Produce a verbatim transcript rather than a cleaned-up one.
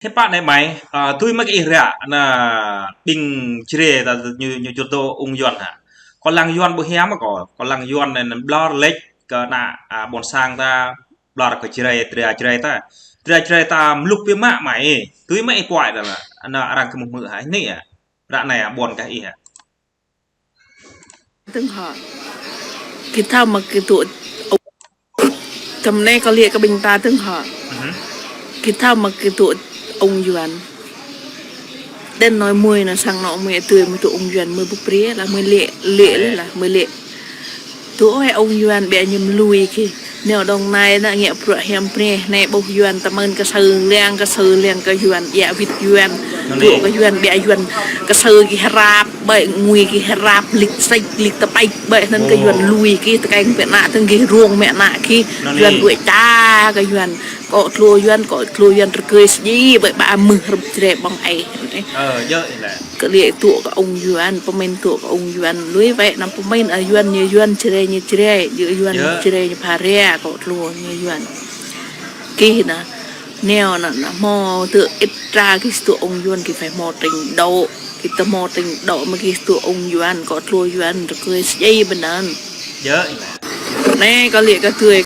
Hiư̆m pă anai mai, ơ, tui mă kơ ih ră, anai ƀing Jrai ta ñu, ñu čut tơ ung Yuan hă. Kơ lăng Yuan ƀu hiam kơ, kơ lăng Yuan anai anŭn ƀlŏr lĕč kơ ană, a, ƀôn sang ta, ƀlŏr kơ Jrai, dra Jrai ta. Dra Jrai ta mluk biă mă mai, tui mă ih kuai ta lah, anai arăng kơ mŭk mơ̆ hă, anai hă. Ră anai hă, ƀôn kah ih hă. Tơ̆ng hă. Kơ thâo mă kơ tŭ, tơm anai kơ liĕ kơ ƀing ta tơ̆ng hă. Kơ thâo mă kơ tŭ ung Yuan. Đen nói mui anai sang anŏ mui tui mui tŭ ung Yuan mui ƀu pria lah mui liĕ, liĕ lah mui liĕ. Tŭ ơi ung Yuan biă ñu lui kơ. Neo Đồng Nai anai ngă bruă hiam pria, anai ƀuh Yuan tơmơ̆n kơ sơ liăng, kơ sơ liăng kơ Yuan, ia wĭt Yuan. Tŭ kơ Yuan, biă Yuan, kơ sơ kơ hrăp, ƀơi ngui kơ hrăp, lik sek, lik tơpek, ƀơi anŭn kơ Yuan lui kơ, tơkeng pĕ ană, tơng kơ rông mĕ ană kơ, Yuan đuaĭ ča kơ Yuan. Kơ tlô Yuan, kơ tlô Yuan rơgơi sơđi, ƀơi ba mưh rơp Jrai ƀơ̆ng ai. Kơ liĕ tŭ kơ ung Yuan, pơmĭn tŭ kơ ung Yuan. Lui wĕ anăm pơmĭn, a, Yuan ñu Yuan, Jrai ñu Jrai, yua Yuan Jrai ñu pha ria, kơ tlô ñu Yuan. Kơ anai, neo anai, anai, hmâo tŭ ih tra kơ tŭ ung Yuan kơ phải hmâo trình độ, kơ tŭ hmâo trình độ mă kơ tŭ ung Yuan, kơ tlô Yuan, rơgơi sơđi ƀơi anŭn. Anai, kơ liĕ kơ tui